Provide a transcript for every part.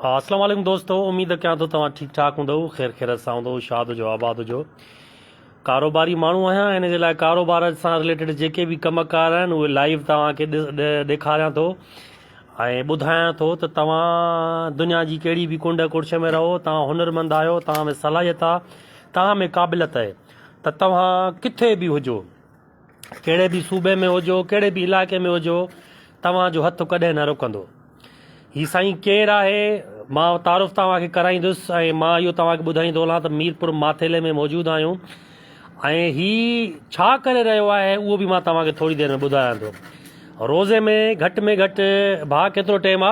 اسلام عليڪم دوستو اميد ڪيان ٿو توهان ٺيڪ ٺاڪ هوندو خير خيرت سان هوندو شاد هجو آباد هجو ڪاروباري ماڻهو آهيان ان جي لاء ڪاروبار سان رليٽيڊ جيڪي به ڪم ڪار آهن اهي لائيو توهان کي ڏيکاريان ٿو ۽ ٻڌايان ٿو ته توهان دنيا جي ڪهڙي به ڪنڊ ڪڙڇ ۾ رهو توهان هنرمند آهيو توهان ۾ صلاحيت آهي توهان ۾ قابليت آهي ته توهان ڪٿي به هجو ڪهڙي به صوبي ۾ هجو، ڪهڙي به علائقي ۾ هجو، توهان جو هٿ ڪڏهن نه رڪندو. هي سائين ڪير آهي، مان تعارف توهان کي ڪرائيندس ۽ مان اهو توهان کي ٻڌائيندو هلان ته ميرپور ماٿيلي ۾ موجود آهيون ۽ هي ڇا ڪري رهيو آهي اهو به مان توهان کي ٿوري دير ۾ ٻڌايان ٿو. روزي ۾ گهٽ ۾ گهٽ ڀاء ڪيترو ٽيم آ؟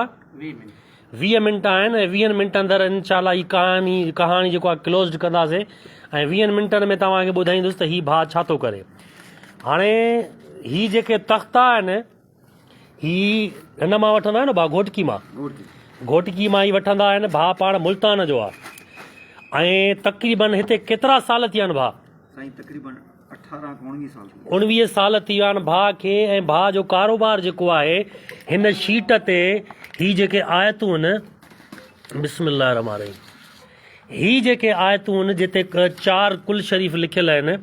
20 منٽ آهن ۽ ويهن منٽن اندر انشاء الله هي ڪهاڻي ڪهاڻي جيڪو آهي ڪلوزڊ ڪنداسين ۽ ويهن منٽن ۾ توهان کي ٻڌائيندس ته هي ڀاء ڇا ٿو ڪري هاڻي هي جيڪي تختا آهن هي هن مان وٺندا آهن ڀاء گهوٽڪي مان گهوٽڪي مان ئي وٺندا آهن ڀاء پاڻ ملتان جو آهي ۽ تقريبن هتي ڪيترا سال ٿي ويا آهن ڀاء سائين تقريبن 18 کان 19 سال ٿي ويا. 19 سال ٿي ويا آهن ڀاء کي ۽ ڀاء جو ڪاروبار جيڪو آهي هن شيٽ تي هي جيڪي آيتون آهن بسم الله الرحمن الرحيم هي جيڪي آيتون آهن جتي چار قل شريف لکيل آهن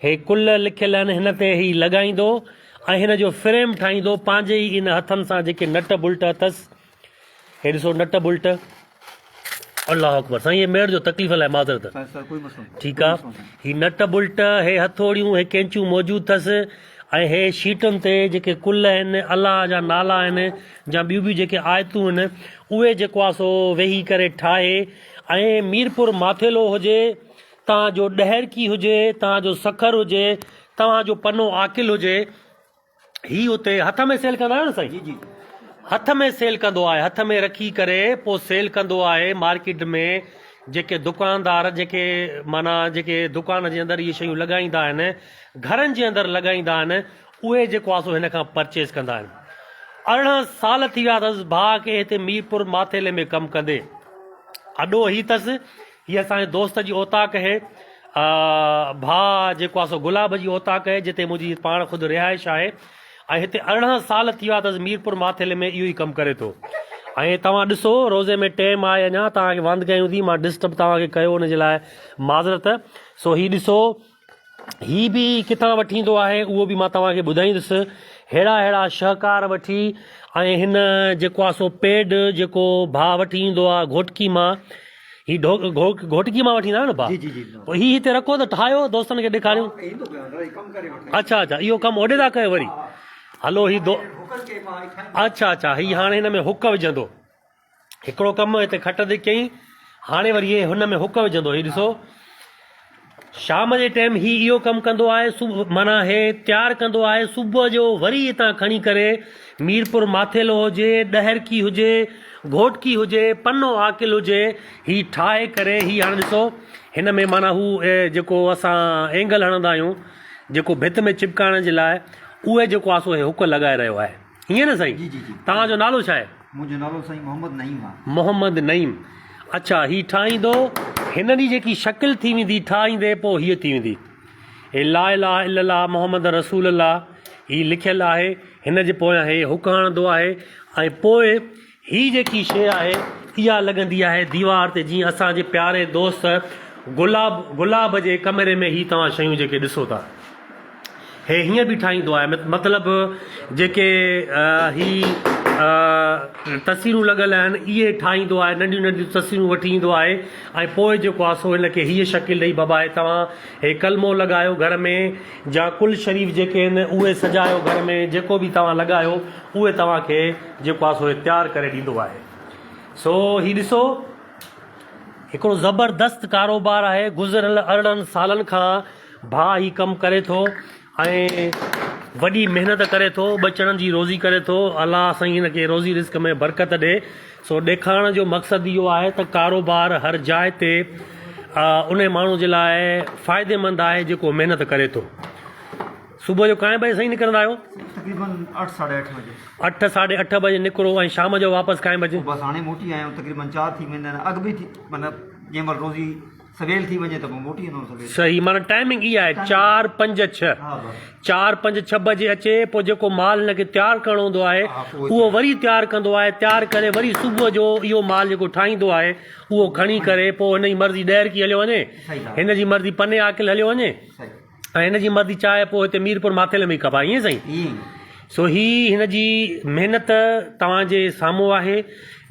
هي قل لکيل آهن هن تي هي لڳائيندو ۽ هن جو فريم ٺاهيندو پنهنجي ئي ان هٿن سان جيڪي نٽ بلٽ اٿس هي ڏسو نٽ بلٽ الله اڪبر سائين هي ميڙ جو تڪليف لاء معذرت ٺيڪ آ هي نٽ بلٽ هي هٿوڙيون هي ڪينچيون موجود ٿس ۽ هي شيٽن تي جيڪي ڪل آهن الله جا نالا آهن جا ٻيون ٻيون جيڪي آيتون آهن اهي جيڪو آ سو ويهي ڪري ٺاهي ۽ ميرپور ماٿيلو هجي تان جو ڏهرڪي هجي تان جو سکر هجي توهان جو پنو عاقل هجي هي اتي هٿ ۾ سيل ڪندا آهيو نه سائين؟ جي جي. هٿ ۾ سيل ڪندو آهي هٿ ۾ رکي ڪري پوء سيل ڪندو آهي مارڪيٽ ۾ جيڪي دڪاندار جيڪي معنيٰ جيڪي دڪان جي اندر اهي شيون لڳائيندا آهن گهرن جي اندر لڳائيندا آهن اهي جيڪو آهي سو هن کان پرچيز ڪندا آهن 18 سال ٿي ويا اٿس ڀاء کي هتي ميرپور ماٿيلي ۾ ڪم ڪندي اڏو هي اٿس هي اسان جي دوست جي اوطاق اهي. ڀاء جيڪو آهي سو گلاب جي اوطاق اهي جتي منهنجي پاڻ خود رهائش آهي ۽ هتي 18 سال ٿي ويا اٿس ميرپور ماٿيلي ۾ اهو ئي ڪم ڪري ٿو ۽ توهان ڏسو روزي ۾ ٽيم آهي اڃا توهان کي واندڪائي هوندي مان ڊسٽرب توهان کي ڪيو ان جي لاء معذرت سو هي ڏسو هي به ڪٿان وٺي ايندو آهي اهو به مان توهان کي ٻڌائيندس. ههڙا ههڙا شهڪار وٺي ۽ هن جيڪو آهي سو پيڊ جيڪو ڀاء وٺي ايندو آهي گهوٽڪي مان هي گهوٽڪي مان وٺي ايندا آهيو نه ڀاء؟ جي جي جي پوء هي هتي رکو ته ٺاهيو دوستن کي ڏيکاريون. اڇا اڇا اهو ڪم هوڏي ٿا ڪيو وري هلو هي دو اڇا اڇا هي هاڻي هن ۾ هڪ وجهندو. هڪڙو ڪم هتي کٽ تي ڪيائين، هاڻي وري هي هن ۾ هڪ وجهندو. هي ڏسو، شام جي ٽيم هي اهو ڪم ڪندو آهي، صبح معنيٰ هي تيار ڪندو آهي، صبح جو وري هتان کڻي ڪري ميرپور ماٿيلو هجي، ڏهرڪي هجي، گهوٽڪي هجي، پنو عاقل هجي، هي ٺاهي ڪري هي هاڻي ڏسو هن ۾ معنيٰ هو جيڪو اسان اينگل هڻندا آهيون، جيڪو ڀت ۾ چپڪائڻ جي لاء اهي جيڪو آهي سو هي هڪ لڳائي رهيو آهي. ائين نه سائين؟ جي جي جي. توهان جو نالو ڇا آهي؟ منهنجو نالو سائين محمد نعيم آهي. محمد نعيم اڇا هي ٺاهيندو هن جي جيڪي شڪل ٿي ويندي ٺاهيندي پوء هيء ٿي ويندي هي لا اله الا الله محمد رسول الله هي لکيل آهي هن جي پويان هي هڪ هڻندو آهي ۽ پوء هي جيڪي شيء آهي اها لڳندي آهي ديوار تي جيئن اسان جي پياري دوست گلاب گلاب جي ڪمري ۾ هي توهان شيون جيڪي ڏسو ٿا. هي هيئن به ٺاهيندو آهي مطلب جيڪي هي تصويرون لڳل آهن اهي ٺاهيندو آهي ننڍيون ننڍيون تصويرون وٺي ايندو آهي ۽ پوء جيڪو آهي سو هن کي هيء شڪل ڏئي بابا هي توهان هي ڪلمو لڳايو گهر ۾ جا قل شريف جيڪي آهن اهي سجايو گهر ۾ جيڪو به توهان لڳايو اهي توهان کي جيڪو آهي سو هي تيار ڪري ڏيندو آهي سو هي ڏسو هڪڙو زبردست ڪاروبار آهي گذريل 18 سالن کان ڀاء هي ڪم ڪري ٿو ۽ وڏي محنت ڪري ٿو ٻچڙن جي روزي ڪري ٿو الله سائين هن کي روزي رزق ۾ برڪت ڏي سو ڏيکارڻ جو مقصد اهو آهي ته ڪاروبار هر جاء تي ان ماڻهو جي لاء فائديمند آهي جيڪو محنت ڪري ٿو صبح جو ڪائين بجي سائين نڪرندا آهيو؟ تقريبن اٺ ساڍي اٺ بجي. اٺ ساڍي اٺ بجي نڪرو ۽ شام جو واپس ڪائين بجي؟ بس هاڻي موٽي آيا آهيون تقريبن چار ٿي ويندا آهن اڳ به ٿي معنيٰ جنهن مهل روزي. سويل ٿي وڃي ته پوء موٽي ايندو سويل. صحيح معنيٰ ٽائمنگ اها آهي چار پنج ڇهه ها بس. چار پنج ڇهه بجي اچي پوء جيڪو مال هن کي تيار ڪرڻو هوندو آهي ها پوء اهو وري تيار ڪندو آهي تيار ڪري وري صبح جو اهو مال جيڪو ٺاهيندو آهي اهو کڻي ڪري پوء هن جي مرضي ڏهرڪي هليو وڃي صحيح ڳالهه. هن جي مرضي پني عاقل هليو وڃي صحيح. ۽ هن جي مرضي چاهي پوء هتي ميرپور ماٿيلي ۾ ئي کپائي ائين سائين؟ ائين. سو هي هن جي محنت توهان جي سامهون آهي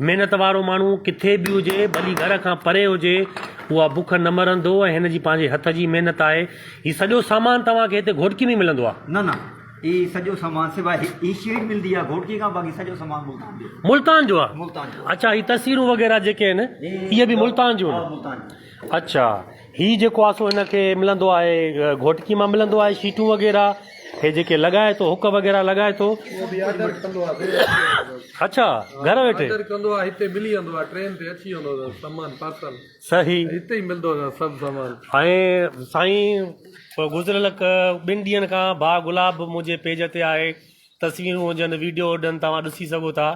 محنت وارو ماڻهو ڪٿي به هجي ڀلي گهر کان پري هجي اها بک نه مرندو ۽ هن جي پنهنجي هٿ جي محنت آهي هي سڄو سامان توهان کي هتي گهوٽڪي ۾ ملندو آهي؟ نه نه هي سڄو سامان سواء هي شيٽ ملندي آهي گهوٽڪي کان باقي سڄو سامان ملتان جو ملتان جو آهي ملتان جو اڇا هي تصويرون وغيره جيڪي آهن اهي به ملتان جون آهن ملتان جون اڇا هي جيڪو آهي سو هن کي ملندو آهي گهوٽڪي مان ملندو آهي شيٽون وغيره هي جيڪي لڳائي ٿو هڪ وغيره لڳائي ٿو. اهو به آرڊر ڪندو آهي گهر ويٺي. اڇا گهر ويٺي. آرڊر ڪندو آهي هتي ملي ويندو آهي ٽرين تي اچي ويندو اٿس سامان پارسل. صحيح. هتي ئي ملندو اٿس سڀ سامان. ۽ سائين گذريل ٻن ڏينهن کان ڀاء گلاب منهنجي پيج تي آهي تصويرون هجن ويڊيو هجن توهان ڏسي سگهو ٿا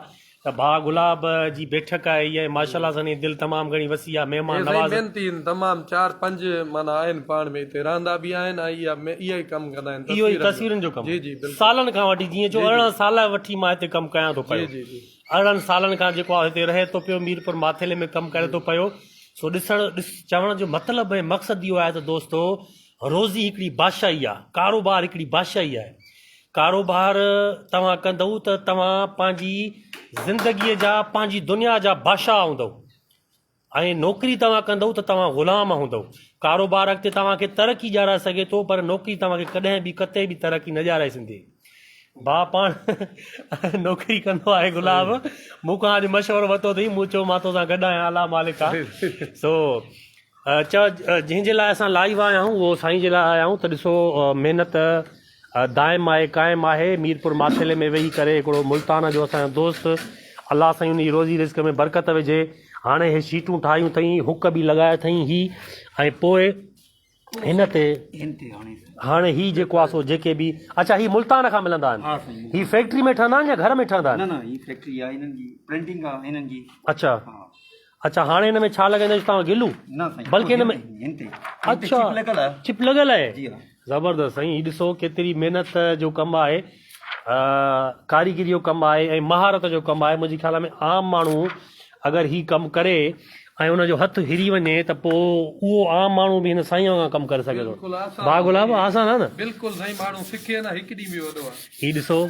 ته ڀاء گلاب جي بيٺڪ آهي هيء ۽ ماشاءالله سندي دل تمام گهڻي وسيع آهي مهمان هي سائين نواز. محنتي آهن تمام چار پنج معنيٰ آهن پاڻ ۾ هتي رهندا به آهن ۽ اها اهو ئي ڪم ڪندا آهن اهو ئي تصويرن جو ڪم جي جي بلڪل سالن کان وٺي جيئن چئو 18 سال وٺي مان هتي ڪم ڪيان ٿو پيو جي جي جي 18 سالن کان جيڪو آهي هتي رهي ٿو پيو ميرپور ماٿيلي ۾ ڪم ڪري ٿو پيو سو ڏسڻ ڏس چوڻ جو مطلب ۽ مقصد اهو آهي ته دوستو روزي هڪڙي بادشاهي آهي ڪاروبار هڪڙي بادشاهي آهي ڪاروبار توهان ڪندؤ ته توهان پنهنجي زندگيء جا پنهنجي دنيا جا بادشاهه هوندؤ ۽ نوڪري توهان ڪندؤ ته توهان غلام هوندؤ. ڪاروبار اڳتي توهان کي ترقي ڏيارائي سگهي ٿو پر نوڪري توهان کي ڪڏهن به قطعي به ترقي نه ڏيارائي سگهندي. ڀاء پاڻ نوڪري ڪندو آهي گلاب مون کان اڄ مشورو ورتو اٿئي مون چيو مان توسان گڏ آهيان الله مالڪ آ سو چئو جنهن جي لاء اسان لائيو آيا آهيون اهو سائين جي لاء آيا آهيون ته ڏسو محنت دائم آهي قائم آهي ميرپور ماٿيلي ۾ ويهي ڪري هڪڙو ملتان جو اسان جو دوست الله سائين ان جي روزي رزق ۾ برڪت وجهي هاڻي هي شيٽون ٺاهيون اٿئي هڪ به لڳائي اٿئي هي ۽ پوء هن تي هاڻي هي جيڪو آهي سو جيڪي به اڇا هي ملتان کان ملندا آهن هي فيڪٽري ۾ ٺهندا آهن يا گهر ۾ ٺهندا آهن نه نه هي فيڪٽري آهي هنن جي پرنٽنگ آهي هنن جي اڇا اڇا هاڻي هن ۾ ڇا لڳائيندا آهيو توهان گلو نه سائين بلڪه هن ۾ هن تي اڇا چپ لڳل آهي چپ لڳل آهي جي ها زبردست سائين هي ڏسو ڪيتري محنت جو ڪم آهي ڪاريگري جو ڪم آهي ۽ مهارت جو ڪم آهي منهنجي خيال ۾ عام ماڻهو اگر هي ڪم ڪري ۽ ان جو هٿ هري وڃي ته پوء اهو عام ماڻهو به هن سائين وانگر ڪم ڪري سگهي ٿو ڀاء گلاب آسان آهي نه بلڪل سائين ماڻهو سکي نه هڪ ڏينهن به وڏو آهي هي ڏسو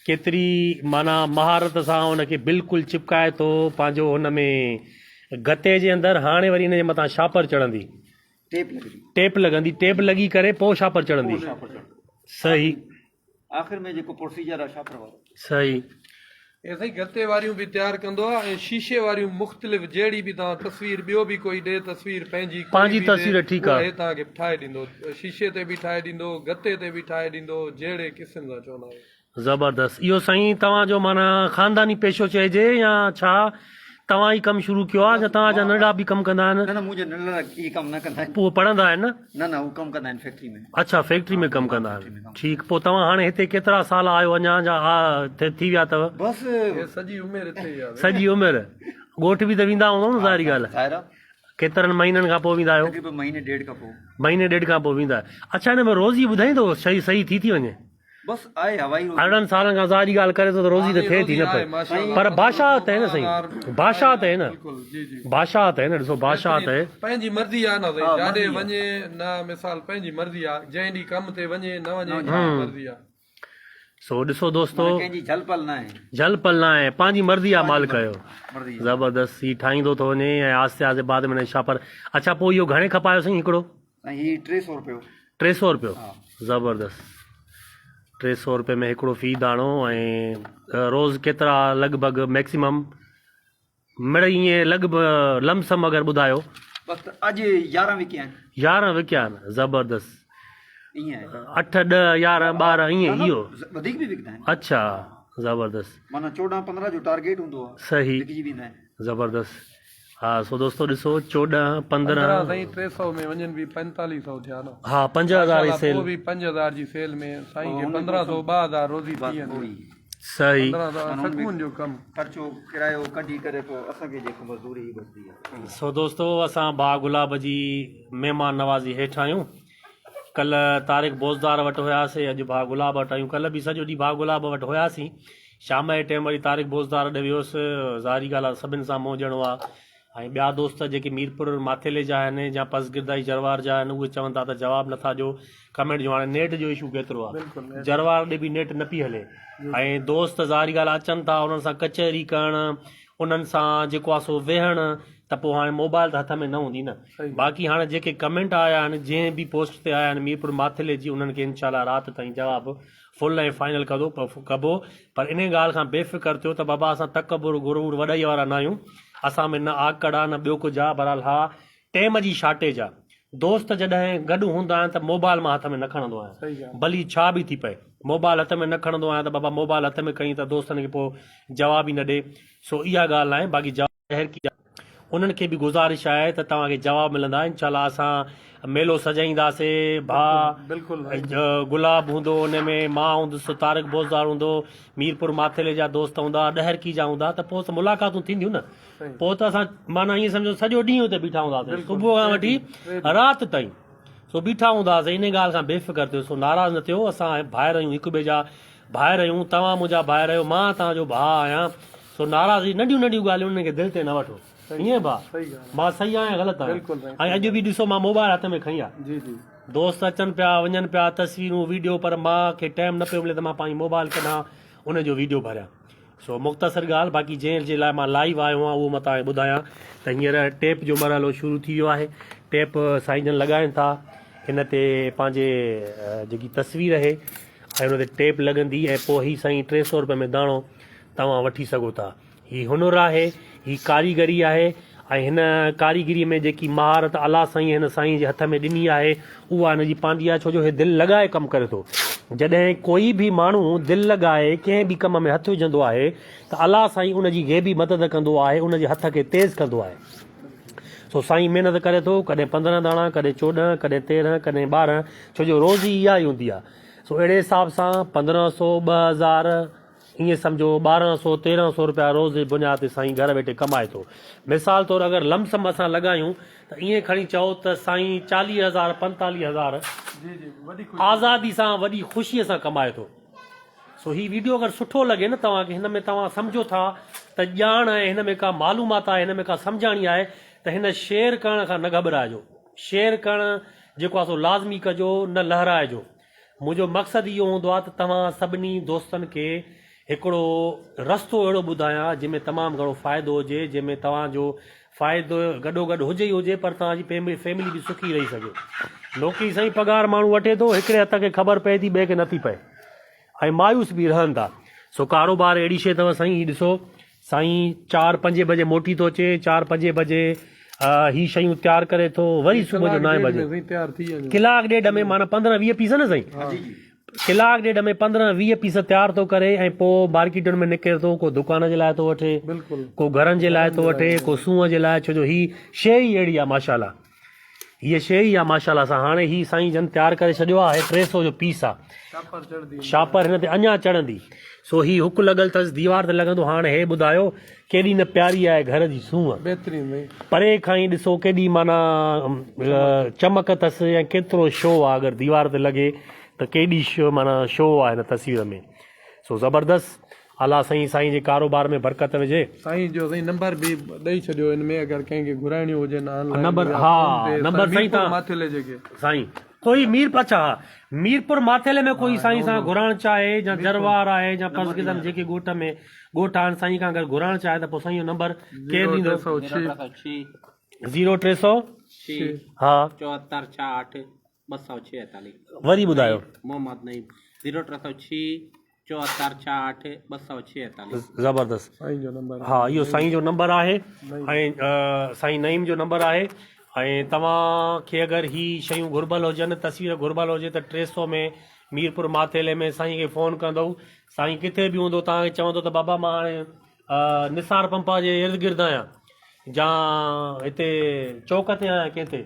ڪيتري معنيٰ مهارت سان ان کي بلڪل چپڪائي ٿو پنهنجو هن ۾ گتي جي اندر هاڻي وري ان جي مٿان شاپر چڙهندي ٽيپ لڳندي ٽيپ لڳندي ٽيپ لڳي ڪري پوء شاپر چڙهندي صحيح آخر ۾ جيڪو پروسيجر آهي شاپر وارو صحيح اي سائين گتي واريون به تيار ڪندو آ ۽ شيشي واريون مختلف جهڙي به توهان تصوير ٻيو به ڪوئي ڏي تصوير پنهنجي ڪوئي پنهنجي به ڏي تصوير ٺيڪ آ اها هي توهان کي ٺاهي ڏيندو شيشي تي به ٺاهي ڏيندو گتي تي به ٺاهي ڏيندو جهڙي قسم سان چوندا آهيو. زبردست اهو سائين توهان جو معنيٰ خانداني پيشو چئجي يا ڇا توهان ئي ڪم شروع ڪيو آهي يا توهان جا ننڍڙا به ڪم ڪندا آهن؟ نه نه منهنجا ننڍڙا اهي ڪم نه ڪندا آهن. پوء پڙهندا آهن نه؟ نه نه هو ڪم ڪندا آهن فيڪٽري ۾. اڇا فيڪٽري ۾ ڪم ڪندا آهن ٺيڪ پوء توهان هاڻي هتي ڪيترا سال آهيو اڃا جا ٿي ويا اٿو؟ بس هي سڄي عمر هتي ئي آهي. سڄي عمر ڳوٺ به ته ويندا هوندؤ نه ظاهري ڳالهه ظاهر آهي. ڪيترن مهينن کان پوء ويندا آهيو؟ تقريبن مهيني ڏيڍ کان پوء. مهيني ڏيڍ کان پوء ويندا آهيو. اڇا هن ۾ روزي ٻڌائيندو شيء صحيح ٿي ٿي وڃي؟ بس آهي هوائي روزي. 18 سالن کان ظاهري ڳالهه ڪري ٿو ته روزي ته ٿئي ٿي نه پئي پر بادشاهت آهي نه سائين بادشاهت آهي نه بادشاهت آهي نه ڏسو بادشاهت آهي. پنهنجي مرضي آهي نه سائين جاڏي وڃي نه مثال پنهنجي مرضي آهي جنهن ڏينهن ڪم تي وڃي نه وڃي پنهنجي مرضي آهي. سو ڏسو دوستو معنيٰ ڪنهن جي جهل پل ناهي. جهل پل ناهي پنهنجي مرضي آهي مالڪ جو مرضي آهي. زبردست هي ٺاهيندو ٿو وڃي ۽ آهستي آهستي بعد ۾ شاپر اڇا پوء اهو گهڻي کپايو سائين هڪڙو؟ سائين هي 300 روپيو. 300 روپيو زبردست 300 روپئي ۾ هڪڙو في داڻو ۽ روز ڪيترا لڳ ڀڳ ميڪسيمم مڙئي ائين لڳ لم سم اگر ٻڌايو. بس اڄ 11 وڪيا آهن. 11 وڪيا آهن زبردست. ائين آهي. 8 10 11 12 ائين اهو. وڌيڪ به وڪدا آهن. اڇا زبردست. معنيٰ 14 15 جو ٽارگيٽ هوندو آهي. صحيح. وڪجي ويندا آهن. زبردست ها سو دوستو ڏسو 14 15. 15 سائين 300 ۾ وڃن به 4500 ٿيا نه. ها 5000 جي سيل. پوء به 5000 جي سيل ۾ سائين کي 1500 2000 روزي ٿي ويندي. صحيح. 15 ته سڪون جو ڪم. خرچو ڪرايو ڪڍي ڪري پوء اسان کي جيڪو مزدوري ئي بچدي آ. سو دوستو اسان ڀاء گلاب جي مهمان نوازي هيٺ آهيون. ڪلهه طارق بوزدار وٽ هياسي اڄ ڀاء گلاب وٽ آهيون. ڪلهه به سڄو ڏينهن ڀاء گلاب وٽ هياسين. شام جي ٽيم وري طارق بوزدار ڏي ويس. ظاهري ڳالهه آ سڀن سان منهن ڏيڻو آ. ۽ ٻيا دوست جيڪي ميرپور ماٿيلي جا آهن يا پسگردائي جروار جا آهن اهي چون ٿا ته جواب نٿا ڏيو ڪمينٽ جو هاڻي نيٽ جو اشو ڪيترو آهي جروار ڏي به نيٽ نه پئي هلي ۽ دوست ظاهري ڳالهه اچن ٿا انهن سان ڪچهري ڪرڻ انهن سان جيڪو آهي سو ويهڻ ته پوء هاڻي موبائل ته هٿ ۾ نه هوندي نه باقي هاڻي جيڪي ڪمينٽ آيا آهن جنهن به پوسٽ تي آيا آهن ميرپور ماٿيلي جي انهن کي انشاء الله رات تائين جواب فل ۽ فائنل ڪندو ڪبو پر انهي ڳالهه کان بي فڪر ٿيو ته بابا اسان تڪبر غرور وڏائي وارا ناهيون اسان ۾ نه آڪڙ آ نه ٻيو ڪجهه آ بهرحال ها ٽيم جي شارٽيج آ دوست جڏهن گڏ هوندا آهن ته موبائل مان هٿ ۾ نه کڻندو آهيان ڀلي ڇا به ٿي پئي موبائل هٿ ۾ نه کڻندو آهيان ته بابا موبائل هٿ ۾ کنئي ته دوستن کي پوء جواب ئي نه ڏي سو اها ڳالهه ناهي باقي جواب ڏهرڪي جا انهن کي به گذارش آهي ته توهان کي جواب ملندا انشاء الله اسان ميلو سجائينداسي ڀاء گلاب هوندو ان ۾ مان هوندس طارق بوزدار هوندو ميرپور ماٿيلي جا دوست هوندا ڏهرڪي جا هوندا ته پوء ته ملاقاتون ٿينديون نه پوء ته اسان معنيٰ ائين سمجهو سڄو ڏينهن اتي بيٺا هونداسي صبح کان وٺي رات تائين سو بيٺا هونداسين انهي ڳالهه کان بي فڪر ٿيو سو ناراض نه ٿيو اسان ڀائر آهيون هڪ ٻئي جا ڀائر آهيون توهان منهنجا ڀائر آهيو مان توهان جو ڀاء آهيان سو ناراض هي ننڍيون ننڍيون ڳالهيون انهن کي دل تي نه وٺو ائين ڀاء مان صحيح آهيان غلط آهيان ۽ اڄ به ڏسو مان موبائل هٿ ۾ کنئي آهي دوست اچن پيا وڃن پيا تصويرون ويڊيو پر مان کي ٽائيم نه پيو ملي ته مان پنهنجي موبائل ڪڍان ان جو ويڊيو ڀريان سو مختصر ڳالهه باقي جنهن جي لاء مان لائيو آيو آهيان اهو مان توهان کي ٻڌايان ته هينئر ٽيپ جو مرحلو شروع ٿي ويو آهي ٽيپ سائين جن لڳائين ٿا هن تي پنهنجي جيڪي تصوير آهي ۽ ان تي ٽيپ لڳندي ۽ پوء هي سائين 300 روپئي ۾ داڻو توهان وٺي سگهو ٿا هي هنر آهي هي ڪاريگري آهي ۽ هن ڪاريگري ۾ جيڪي مهارت الله سائين هن سائين جي هٿ ۾ ڏني آهي اها هن جي پنهنجي آهي ڇو جو هي دل لڳائي ڪم ڪري ٿو. جڏهن ڪوئي به ماڻهو دل لڳائي ڪنهن به ڪم ۾ هٿ وجهندو آهي ته الله سائين ان جي غيبي مدد ڪندو آهي ان جي هٿ کي تيز ڪندو آهي. سو سائين محنت ڪري ٿو ڪڏهن 15 داڻا ڪڏهن 14 ڪڏهن 13 ڪڏهن 12 ڇو جو روزي اها ئي هوندي آهي. سو اهڙي حساب سان 15 سو 2000 ائين سمجهو ٻارهن سو تيرهن سو رپيا روز جي بنياد تي سائين گهر ويٺي ڪمائي ٿو. مثال طور اگر لم سم اسان لڳايون ته ائين کڻي چئو ته سائين چاليهه هزار پنتاليهه هزار آزادي سان وڏي خوشيء سان ڪمائي ٿو. سو هي ويڊيو اگر سٺو لڳي نه توهان کي هن ۾ توهان سمجهو ٿا ته ڄاڻ آهي هن ۾ ڪا معلومات آهي هن ۾ ڪا سمجهاڻي آهي ته هن شيئر ڪرڻ کان نه گهٻرائجو. شيئر ڪرڻ جيڪو آهي سو لازمي ڪجو نه لهرائجو. منهنجو مقصد اهو هوندو آهي ته توهان سڀني دوستن کي هڪڙو رستو اهڙو ٻڌايان جنهن ۾ تمام گهڻو فائدو هجي جنهن ۾ توهان جو فائدو گڏو گڏ هجي ئي هجي پر توهان جي فيملي به سکي رهي سگهي. نوڪري سائين پگهار ماڻهو وٺي ٿو هڪڙي هٿ کي خبر پئي ٿي ٻئي کي نٿي پئي ۽ مايوس به رهن ٿا سو ڪاروبار اهڙي شيء اٿو سائين هي ڏسو سائين چار پنجين بجي موٽي ٿو اچي چار پنجين بجي هي شيون تيار ڪري ٿو وري صبح جو نائين بجي ڪلاڪ ڏيڍ ۾ معنيٰ پندرهن ويهه پيس نه سائين ڪلاڪ ڏيڍ ۾ پندرهن ويهه پيس تيار ٿو ڪري ۽ پوء مارڪيٽن ۾ نڪري ٿو ڪو دڪان جي لاء ٿو وٺي ڪو گهرن جي لاء ٿو وٺي ڪو سونهن جي لاء ڇو جو هي شيء ئي اهڙي آهي ماشاء الله هيء شيء ئي آ ماشاءالله سان هاڻي هي سائين جن تيار ڪري ڇڏيو آ هي 300 جو پيس آ شاپر هن تي اڃا چڙهندي سو هي هڪ لڳل اٿس ديوار تي لڳندو هاڻي هي ٻڌايو ڪيڏي نه پياري آهي گهر جي سونهن بهترين ڀئي پري کان ئي ڏسو ڪيڏي معنيٰ چمڪ اٿس ۽ ڪيترو شو آ اگر ديوار تي لڳي ته ڪيڏي شو معنيٰ شو آ هن تصوير ۾ سو زبردست الله سائين سائين جي ڪاروبار ۾ برڪت وجهي. سائين جو سائين نمبر به ڏئي ڇڏيو ان ۾ اگر ڪنهن کي گهرائڻيون هجن آن لائين نمبر يا ها فون تي نمبر سائين سائين ميرپور تان ماٿيلي جي کي. سائين ڪوئي مير اڇا ها ميرپور ماٿيلي ۾ ڪوئي سائين سان گهرائڻ چاهي يا جروار آهي يا پسگزن جيڪي ڳوٺ ۾ ڳوٺ آهن سائين کان اگر گهرائڻ چاهي ته پوء سائين جو نمبر ڪير زيرو ڏيندو ٽي سؤ ڇهه. زيرو ٽي سؤ ڇهه ها چوهتر ڇاهٺ 246. وري ٻڌايو. محمد نعيم زيرو ٽي سؤ ڇهه چوهتر ڇاهٺ 246. زبردست سائين جو نمبر ها اهو سائين جو نمبر آهي ۽ سائين نعيم جو نمبر آهي ۽ توهان کي اگر هي شيون گهربل هجن تصوير گهربل هجي ته 300 ۾ ميرپور ماٿيلي ۾ سائين کي فون ڪندو سائين ڪٿي به هوندو توهان کي چوندو ته بابا مان هاڻي نثار پمپا جي ارد گرد آهيان جا هتي چوڪ تي آهيان ڪنهن تي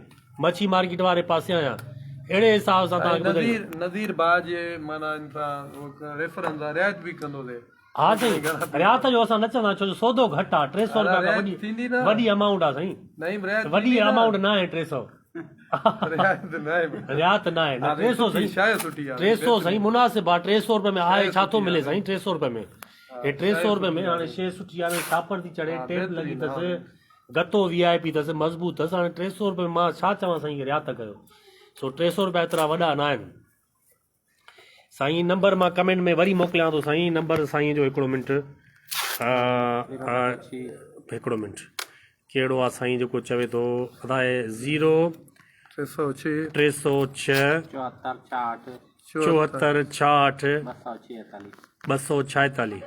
مڇي مارڪيٽ واري پاسي آهيان اهڙي حساب سان توهان کي نذير نذير با جي معنيٰ ان سان ريفرنس آ رعايت به ڪندو ٿي. ها سائين رياض جو اسان نه چوندا ڇو جو سودو گهٽ آ 300 روپيا کا وڏي وڏي امائونٽ آ سائين وڏي امائونٽ نه آهي 300 رياض نه آهي نه 300 سائين 300 سائين مناسب آ 300 روپئي ۾ آهي ڇا ٿو ملي سائين 300 روپئي ۾ هي 300 روپئي ۾ هاڻي شي سٺي آ ڇاپر ٿي چڙهي ٽيپ لڳي اٿس گتو وي آء پي اٿس مضبوط اٿس هاڻي 300 روپئي ۾ مان ڇا چوان سائين رياض ڪيو سو 300 روپيا ايترا وڏا نه آهن سائين نمبر مان ڪمينٽ ۾ وري موڪليان ٿو سائين نمبر سائين جو هڪڙو منٽ هڪڙو منٽ ڪهڙو آ سائين جيڪو چوي ٿو ادا زيرو 306 74 66 246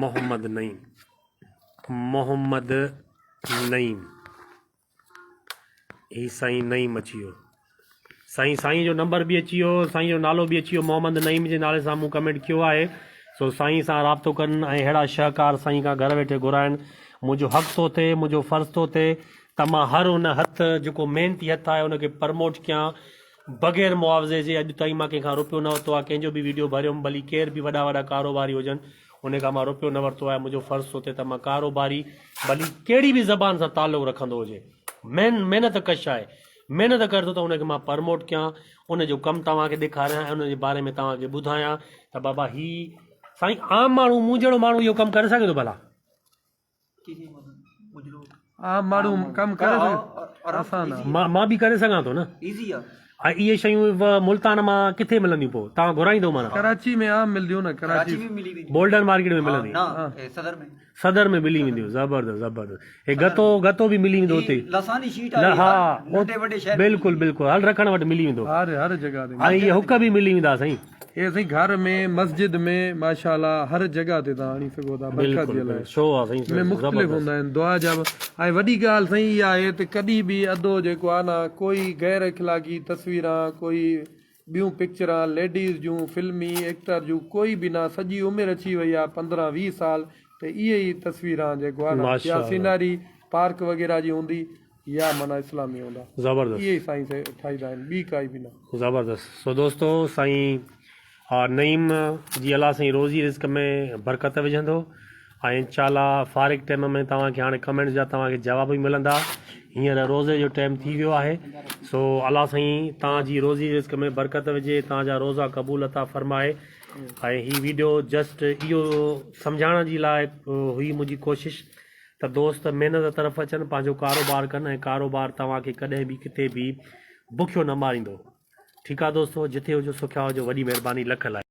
محمد نعيم محمد نعيم هي سائين نعيم اچي ويو سائين سائين جو نمبر به اچي ويو سائين جو نالو به اچي ويو محمد نعيم جي نالي سان مون ڪمينٽ ڪيو آهي سو سائين سان رابطو ڪن ۽ اهڙا شهڪار سائين کان گهر ويٺي گهرائن منهنجو حق ٿو ٿئي منهنجو فرض ٿو ٿئي ته مان هر ان هٿ جيڪو محنتي هٿ آهي ان کي پرموٽ ڪيان بغير معاوضي جي اڄ تائين مان ڪنهن کان روپيو نه ورتو آهي ڪنهن جو به ويڊيو ڀريم ڀلي ڪير به وڏا وڏا ڪاروباري هجن ان کان مان روپيو نه ورتو آهي منهنجو فرض ٿو ٿئي ته مان ڪاروباري ڀلي ڪهڙي به زبان سان تعلق رکندو هجي مين محنت ڪش آهي محنت ڪري ٿو ته ان کي مان پرموٽ ڪيان ان جو ڪم توهان کي ڏيکاريان ۽ ان جي باري ۾ توهان کي ٻڌايان ته بابا هي سائين عام ماڻهو مون جهڙو ماڻهو اهو ڪم ڪري سگهي ٿو ڀلا عام ماڻهو ڪم ڪري آسان آ مان به ڪري سگهان ٿو نه ايزي آ ۽ اهي شيون ملتان مان ڪٿي ملنديون پوء توهان گهرائيندو معنيٰ ڪراچي ۾ عام ملديون نه ڪراچي ۾ ملي وينديون بولڊن مارڪيٽ ۾ ملندي نه صدر ۾ صدر ۾ ملي وينديون زبردست زبردست هي گتو گتو به ملي ويندو اتي لساني شيٽ آ ها ننڍي وڏي شهر بلڪل بلڪل هل رکڻ وٽ ملي ويندو هر هر جڳهه تي ۽ اهي حڪ به ملي ويندا سائين اهي سائين گهر ۾ مسجد ۾ ماشاءالله هر جڳهه تي توهان هڻي سگهو ٿا برڪت جي لاء ۾ مختلف هوندا آهن دعا جا به ۽ وڏي ڳالهه سائين اها آهي ته ڪڏهن به ادو جيڪو آهي نه ڪوئي غير اخلاقي تصويران ڪوئي ٻيون پڪچران ليڊيز جون فلمي ايڪٽر جون ڪوئي به نه سڄي عمر اچي وئي آهي 15 20 سال ته اهي ئي تصويران جيڪو آهي نه يا سيناري پارڪ وغيره جي هوندي يا معنيٰ اسلامي هوندا. زبردست. اهي ئي سائين سي ٺاهيندا آهن ٻي ڪائي به نه. زبردست سو دوستو سائين نعيم جي الله سائين روزي رزق ۾ برڪت وجهندو ۽ انشاء الله فارغ ٽيم ۾ توهان کي هاڻي ڪمينٽس جا توهان کي جواب به ملندا هينئر روزي جو ٽيم ٿي ويو آهي سو الله سائين توهان جي روزي رزق ۾ برڪت وجهي توهان جا روزا قبول عطا فرمائي ۽ هي ويڊيو جسٽ اهو سمجهائڻ جي لاء هئي منهنجي ڪوشش ته دوست محنت طرف اچن پنهنجو ڪاروبار ڪن ۽ ڪاروبار توهان کي ڪڏهن به ڪٿي به بکيو نه ماريندو ٺيڪ آ دوستو جٿي هجو سکيا هجو وڏي مهرباني لک لائق.